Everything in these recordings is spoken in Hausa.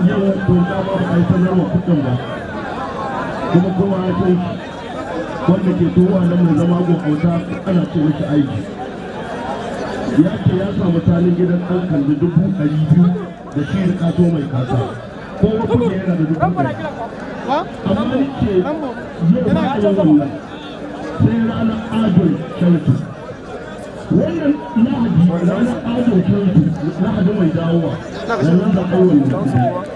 Yau to dama ba a yi sanarwa kuɗin ba, kuma kowa ya san shi, wanda ke towa na mai zama gwagwata, ana ce mishi aiki. Ya ce ya samu salin gidan ɗan kalli 200,000 da shi da kato mai kasa, kowa kuma yana da 100,000. Amma ni ce yau ba a yi wannan sai ranar Adon Shamsu, wannan Lahadi, ranar Adon Shamsu, Lahadi mai dawowa, wannan da ai wannan.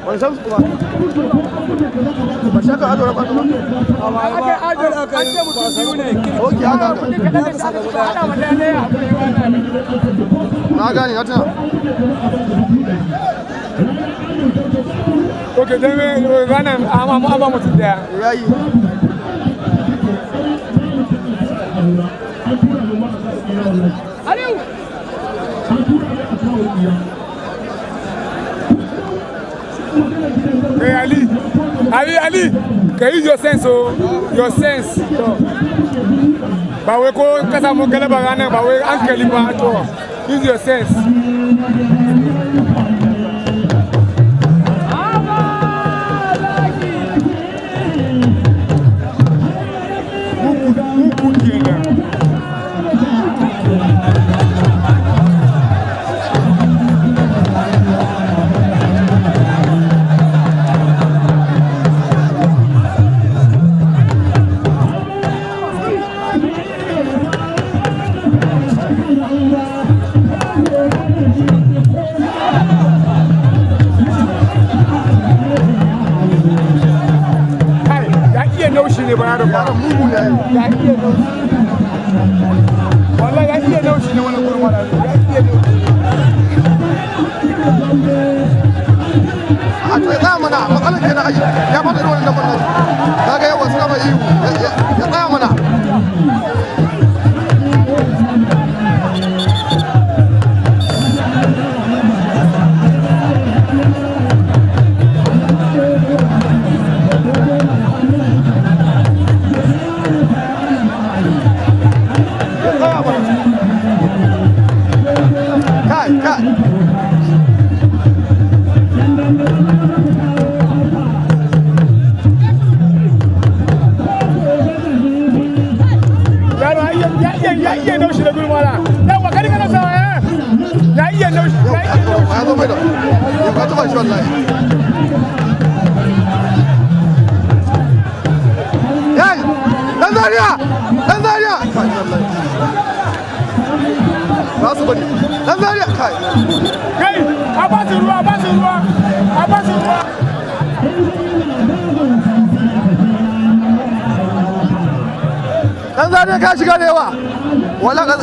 Wani Shamsu kuma? Ba shaka ado ba kuma? Aka ajo, an ce mutum biyu ne. Ok, haka haka. Kuɗi kaɗan da aka suka haɗa ma ɗaya ɗaya a kuɗi wannan. Na gane, na tuna. Ok, don ranar an ba mutum ɗaya. Yayi. An tura mu ma a kan ina wallahi. Aliyu! An tura mu a kawo iya. Hey, Ali, Ali, Ali, ka use your sense, oh, your sense. To. Ba wai ko ka samu galaba ranar ba wai hankali ba to. Use your sense. Mugu kenan. Kai, ya iya naushi ne ba yaro ba. Yaron mugu ne. Ya iya naushi. Wallahi ya iya naushi ne wannan gurin wala. Ya iya naushi. A to ya tsaya mana, matsalar kenan ai. Ya fada irin wannan lambar nashi. Kaga yawa suna mai ihu. Ya tsaya mana. Ya tsaya mana. Kai, kai. Yaro ya iya naushi da gurin wala. Yawa kari kana sawa eh. Ya iya naushi, ya iya naushi. Ya zo mai da. Ya ka taba shi wallahi. Yayi! Dan Zaria! Dan Zaria! Kai wallahi. Ba su bari. Dan Zaria kai. Kai, a ba su ruwa, a ba su ruwa, a ba su ruwa. Dan Zaria ka shiga da yawa. Wala ka.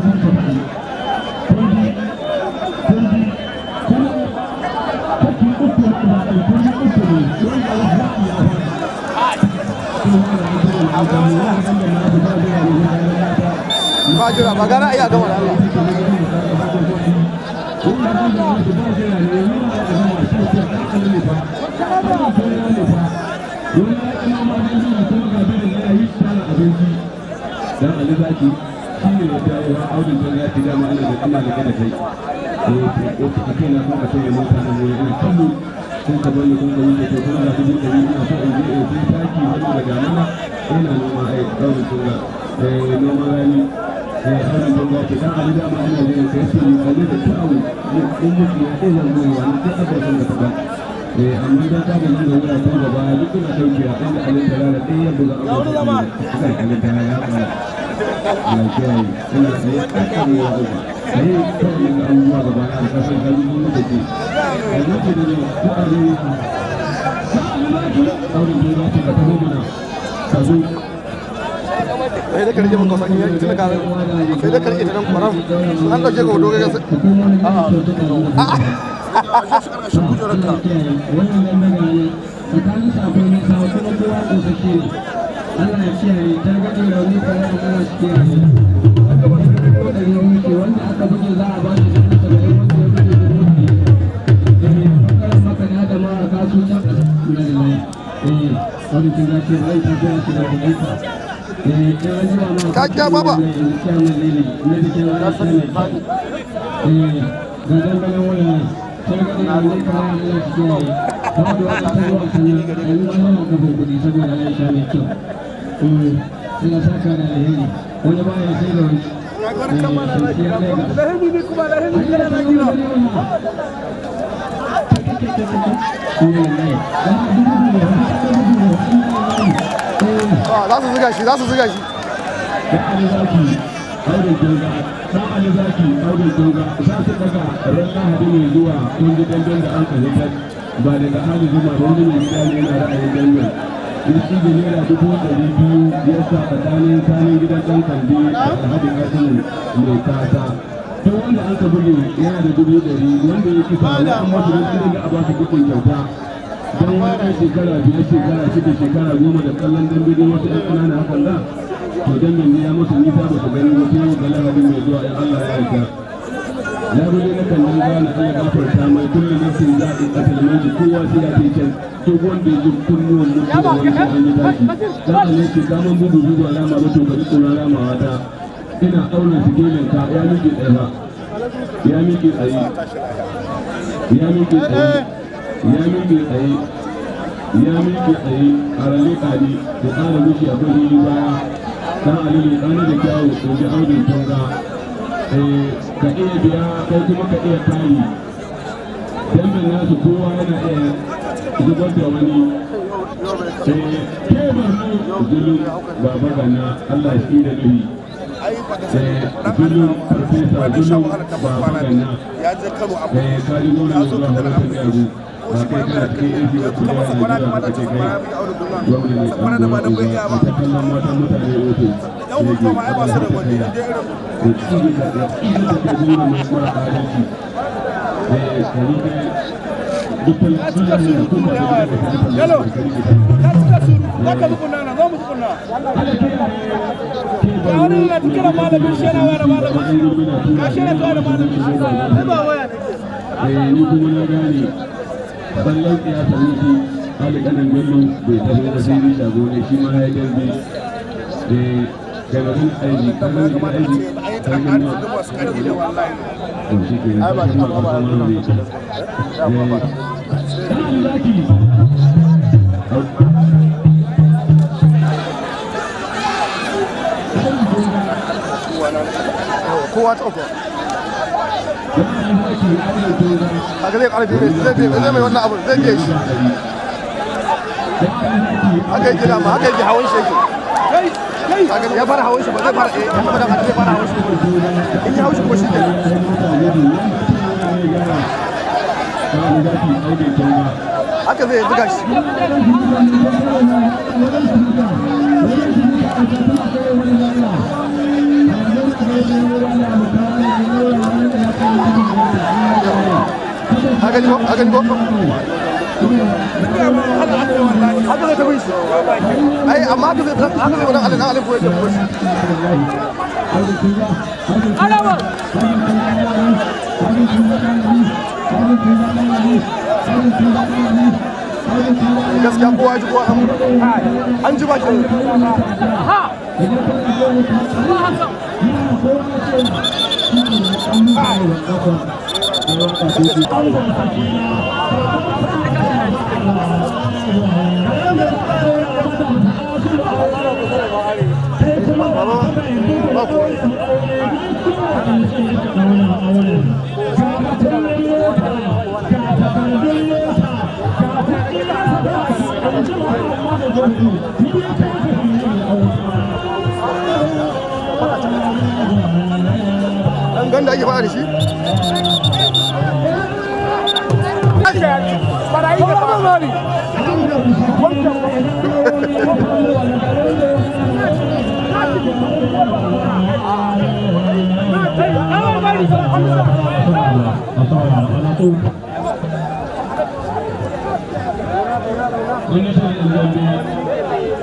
sun ka faɗi. Kun ji, kun ji, kuma kashi uku na zaɓe, kun ji uku ne wanda ya faɗi ya faɗi. Ba jira ba, gara ai a gama da Allah. Dan Ali Zaki shi ne ya dawo audin don zaki dama ana da ina da da kai eh a kai na kuma kai mota nan wuri ina kallo kun ka bani kun ka wuce. To kuma ga 100,000 ina so in je in sai taki saboda ga mana ina noma ai audin don ga eh noman rani eh audin don zaki. Dan Ali, dama ina jiran kai sai ni kalle da kyawu ne in mutu ya ɗaya zan goyi wani sai aka san da kaɗan eh amma dan ka ga nan da wura ko gaba duk ina ɗauke a inda alin talala ɗaya ya buga abubuwa kai alin talala ya fara ya kiyaye ina tsaye ƙasar ya uba tsaye kawai ga abubuwa gaba na ƙasar kalmomi da ke a yanzu da ne ko a zai auren da za ka taho mana ka zo. Sai dai ka rike maka wasan yaki tun ka, sai dai ka rike ta nan kwaram an dauke ka hoto ga sai. A'a. Wannan dambe ne tsakanin su akwai nisa, kuma kowa ƙosashe ne. Allah ya kiyaye, targaɗe, rauni, kare da Allah shi kiyaye. 200 ce, wanda aka buge za a ba shi 70,000, wanda ya buge 100,000. Eh, ɓangaren makaɗa da mawaƙa su can ƙasa na da lai. Eh, wani kin ga ce bai tafiya shi da kuɗinka. Eh, in an jima ma Ka kya baba. Chairman Lili na bikin Aisha mai kyau. Eh, ga dambe wurin nan. Targaɗe, rauni, kare, Allah shi kiyaye. Kamar da wata ta zuwa sannan yanzu ma yana kafin kuɗi saboda Aisha mai kyau. Allah saka da alheri. Wani baya sai da wani. Eh, ya laiga. Ah, za su zuga shi, za su zuga shi. Dan Ali Zaki Auren Tunga, Dan Ali Zaki Auren Tunga za su daga ran Lahadi mai zuwa. Kun ji damben da an ka ba daga Ali Zuma ba, wani mai gida ne yana ra'ayin damben ya ci da ₦200,000 ya sa tsakanin kanin gidan ɗan kandi da Alhaji Kasimu mai kasa. Duk wanda an ka buge yana da 100,000, wanda ya kisa ya an masu don an a ba su kuɗin kyauta don wani ɗan shekara 5, shekara 6, shekara 10 da kallon dambe dai wasu ɗan ƙanana hakan da to damben ne ya musu nisa ba su gani ba sai ga Lahadi mai zuwa in Allah ya yarda. Labule na kallon gane Allah gafarta mai kullu nafsin za'iqatul maut, kowa sai ya ce can duk wanda ya ji kunnuwan mutuwa wani sai an yi tashi. Dan Allah ce kaman bugu bugu alama ba, to ka ji tsoron ramawa ta ina auna sikelin ka. Ya miƙe tsaye ba, ya miƙe tsaye, ya miƙe tsaye, ya miƙe tsaye, ya miƙe tsaye. A rale ƙali da ƙara mishi akwai hili baya. Dan Ali ne ɗani da kyawu in ji audin tunga. Ka iya biya kai kuma ka iya kari damben nasu, kowa yana iya zubar da wani. Kebar zulum baba gana Allah shi da nuhi zulum farfesa zulum baba gana. Ya je Kano abu kaji gwamna mai zuwa wata miyagu ba kai kana cikin AC wa kuma yana jira aka ce kai gwamna ne Sakwara da ba dan bai iya ba. Ta kallon matan mutane ofis. Yan hutu ma ai ba su da wani inda irin Da tsiri da tsiri da kai gwamna mai mara adalci ka zo kai dukkan dukkan da kuma da Yalo. Ka cika suru, za ka zukunna na, za mu zukunna. Ga wani na kira malamin shi yana waya da malamin shi. Ga shi yana tuwa da malamin shi. Sai ba waya ne. Eh, ni kuma na gane ballan siyasa ne shi Ali Kanan Bello bai taho ba sai ni shago ne shi ma ya yi dambe eh kai magana aiki ka gani Ya kamata a aiki ce an yi ta ƙari su duk masu ƙarfi ne wallahi. To shi ke nan Ai ba sai ta ma ba ka ba ne eh zaki. Kowa ta uku haka zai ƙara biye, zai biye, zai mai wannan abu zai biye shi. Haka yake dama, haka yake hawan shi yake. Kaga ya fara hawan shi ba zai fara eh ya fara zai fara hawan shi. In ya haushi kuma shi kenan. Haka zai buga shi. Haka ni ko, haka ni ko, haka zai tafi shi ai, amma haka zai wadan alin alin ko ya tafi shi. Gaskiya kowa ji, kowa an ji bakin. Ba kowa. Dan ganda ake fara da shi. Barayi da ba. Wani shan ɗan dambe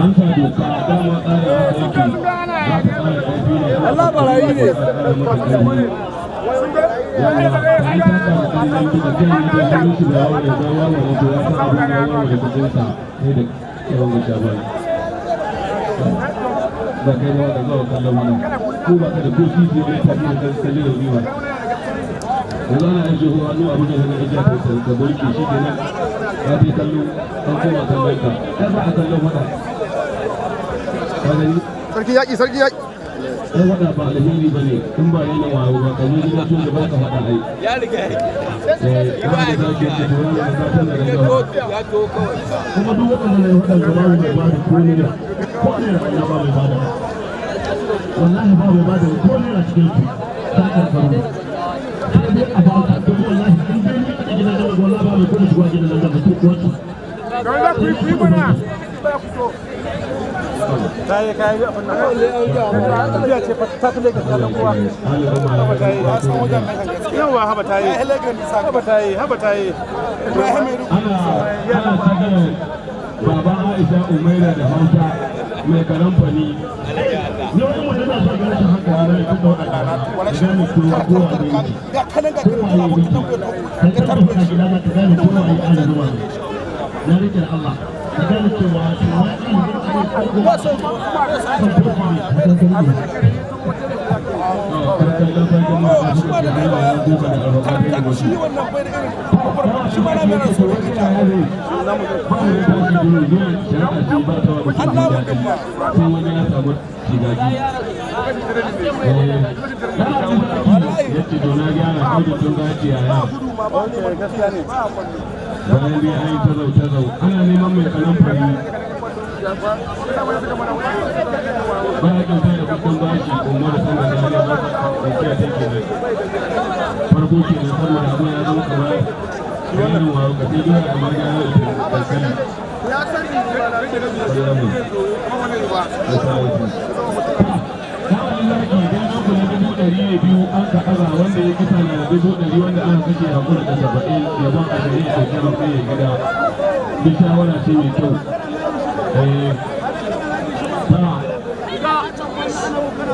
an sa doka, dama tsarin haka yake, za ka ƙara ƙarfi ne. Allah, barayi ne. An taka da ɗan dambe da kai da hannun shi da yawa da yawa da ya san abin da yawa da kuɗinsa sai da yawan ga shaban ba kai ba da zuwa kallon wani ko ba ka da ko sisi wani tafi da kan kalli da riwa. Yanzu ana yin jiho hannu abu da zai ijiya ta ka burke shi kenan, ya fi kallo an koma kallon ka, ai ba a kallon wada, ka gani. Sarki yaƙi, sarki yaƙi. Ai wada ba alheri ba ne in ba yana wayo ba, ka zo gidan soja ba ka faɗa ai. Ya riga ya Eh, ka ga zaki ce to yana da zafin da gaggawa. ya to kawai. Kuma duk waɗanda na yi waɗanda ba mai ba da ko naira, ko naira Allah ba mai ba da, wallahi ba mai ba da ko naira cikin su ta karkaru, sai dai a ba ka duk. Wallahi in dai ni a gidan nan, wallahi ba mai kuma shiga gidan nan da ko wasu. Don za ku yi, ku yi mana. Yawa, haba ta yi. Haba ta yi, haba ta yi. Ana cikin baba Aisha Umaira da Hausa mai karamfani. Ne wani mutum na so ga rashin hankali ne tun da waɗanda da gane kowa ko wane ne, ko waye ne kai ka tabbata gida za ka gane ko waye ana zuwa ne. Na rike da Allah ka gane cewa to wai kan ne. Shi wannan bai da irin shi ma na mai rasu. Sai wani ya samu shigagi ya ce to na gyara ko da tun gaci yaya. Bayan dai an yi tazau tazau, ana neman mai kanan fari ba ya kyauta da kudin bashi. Umar sama da ya ba da kiya ta kenan farko kenan, saboda abu ya zama kamar yanin wayo ka sai dole kamar gano ita dankali. Dawon zaki don an kula 200,000 ne biyu an ka aza, wanda ya kisa na 100,000, wanda aka kashe hakura da 70, yabon 20 ya ɗauki 50 ya gida. Duk shawara ce mai kyau. Eh, ta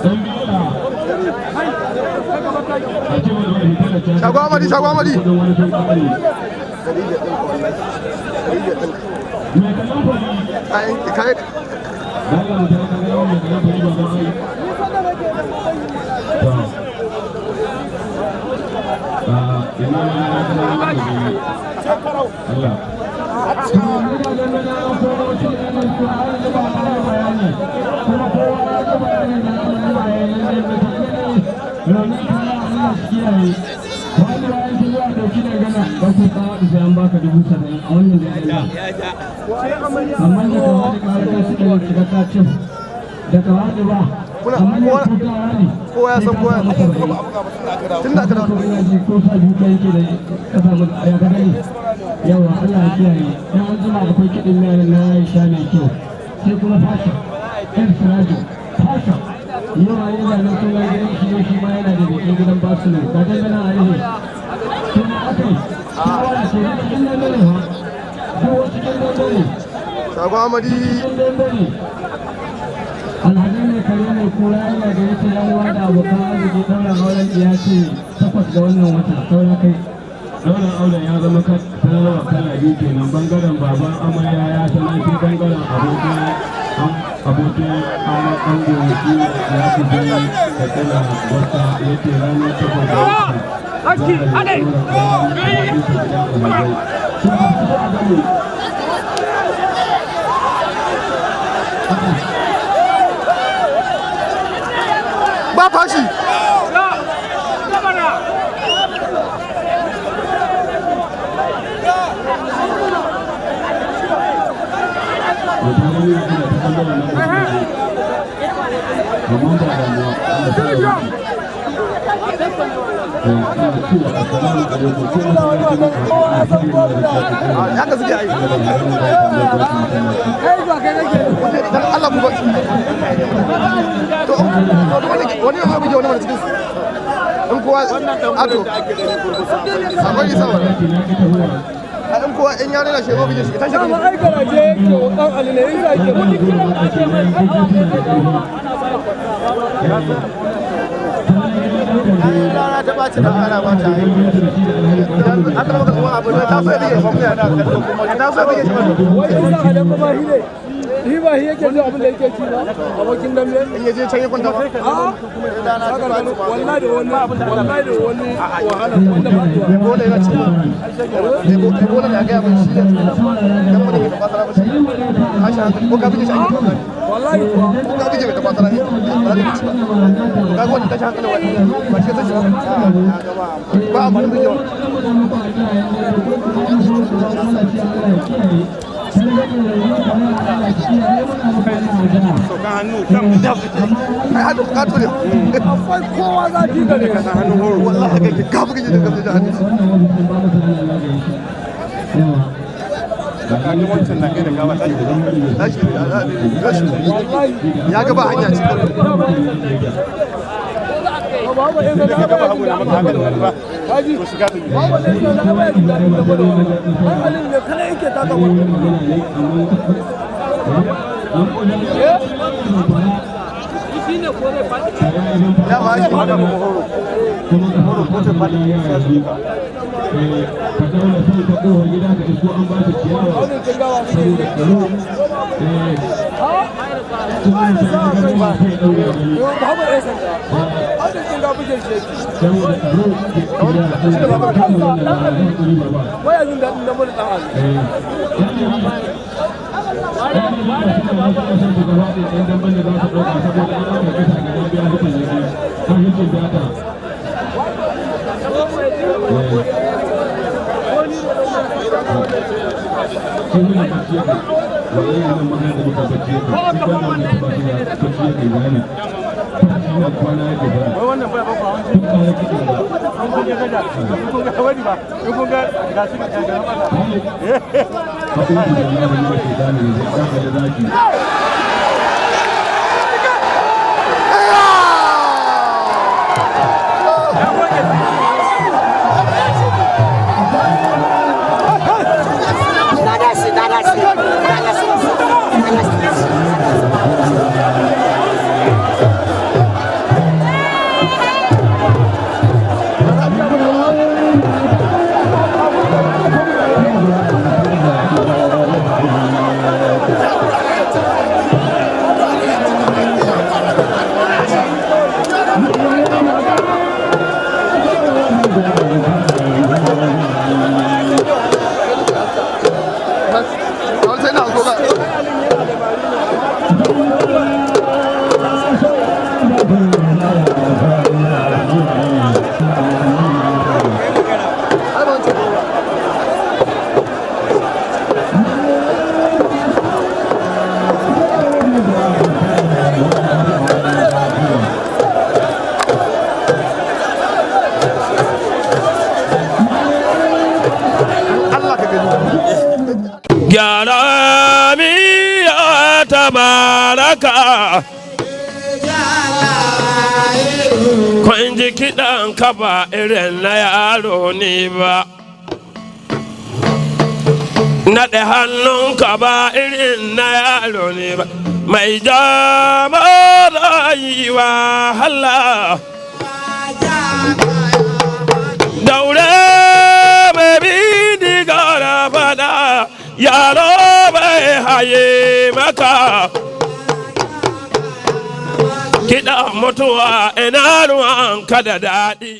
dan biyu a ce wani wani hitar da Shago Amadi, Shago Amadi. kudin wani sun ƙare. Mai kallon fari. Kayan kayan. Allah mu ta kaga yawan mai kallon fari ba ai. To. Ah, ina na na na na na. Allah. Kuma kowa ya ga bayanin da aka yi bayanan da ta gani raunin kaya, Allah shi kiyaye. Wani bayan sun zuwa ɗauki da gana ba ku kawo da sai an baka 70,000 a wannan da ya, amma da ka wani kare ka ci ɗari cika ka cin da ka wani ba amma ne ko ka wani. Kowa ya san kowa. Tun da aka dawo. Ko ina ji ko sa biyu ka yake da ka samu ya ka gani. Yawa, Allah ya kiyaye. Dan an jima akwai kiɗin yaran na Aisha mai kyau, sai kuma fashion ɗan Sirajo fashion. Yau a yi zanen suna gidan shi, yau shi ma yana da bikin gidan Basulo. Ga dangana a yi. Tuna aka yi. Shawara ce na ɗan dambe ne ha. Duk wasu ɗan dambe ne. Shagon Amadi. Ɗan dambe ne. Alhaji mai kare mai kura yana da yake yan uwa da abokan arziki ɗaurin auren ya ce 8 ga wannan wata saura kai. Daular auren ya zama sanarwa kala biyu kenan: bangaren baban amarya ya sanar, shi bangaren abokin ango shi ya fi Katsina wata ya ce ranar 8 ga wata za a yi daular auren a gidan alhazai. Ba fashi. Wata wani yana ta bangaren nan da amma ba damuwa, Allah ta yi. Ina cewa assalamu alaikum ko Haka suke yi. Dan Allah ku ba to wani ya buge wani mana cikin su in kowa ato akwai isa wani in kowa in ya rena shi zo buge shi tashi buge shi. Ai garaje yake wa dan Ali ne yasa yake wani kiran da ake mai. Rana ta ɓaci da ana ba ta yi aka maka kuma abu ne ta so ya buge shi, ta so ya buge shi. Wai isa Ali kuma shi ne shi ba shi yake jin abin da yake ci ba, abokin dambe. In ya je can ya kwanta ba. Wallahi da wani, wallahi da wani wahala wanda ba Ebola yana cikin Ebola da ya gaya min shi yanzu dan wani mai tafasara ba shi tashi hankali ko ka buge shi ake wallahi kuwa. Ko ka buge mai tafasara ne ba za ka ci ba. To kaga wannan tashi hankali wani ba shi ya san shi ba, ba amfanin bugewa. Ai hadu kato ne. Akwai kowa zafi gare ka. Wallahi haka yake ka buge shi da gamsu da hannu. Tashi tashi ya ga ba hanya ce. Babu ɗan sanda ba ya jin daɗin ba. Kaji? Babu ɗan sanda ba ya jin daɗin da gwada wannan. Ai Aliyu ne kada yake taka wannan. Ya ma ake Ka daura son ka kofar gida ka isko an ba su ciyawa Aunin kin gawa muke yi. saboda tsaro. Ha? Kuma Ba da sa kai ba. sai daure gani. Yo, babu ɗan sanda. Aunin kin gawa muke shi yake. Saboda tsaro ke kira Kuma kansa ɗan Ali ba ya jin daɗin da gwada ɗan Ali. Thank you. Wani sai na so ga ai ban ce ba. Allah ka gani. Gyara miya tabaraka. Kun ji kiɗan ka ba irin na yaro ne ba. Naɗe hannunka ba irin na yaro ne ba. Mai jama rayuwa hala. Daure mai bindiga da fada, yaro bai haye maka. Kiɗa mutuwa, ina ruwan ka da daɗi.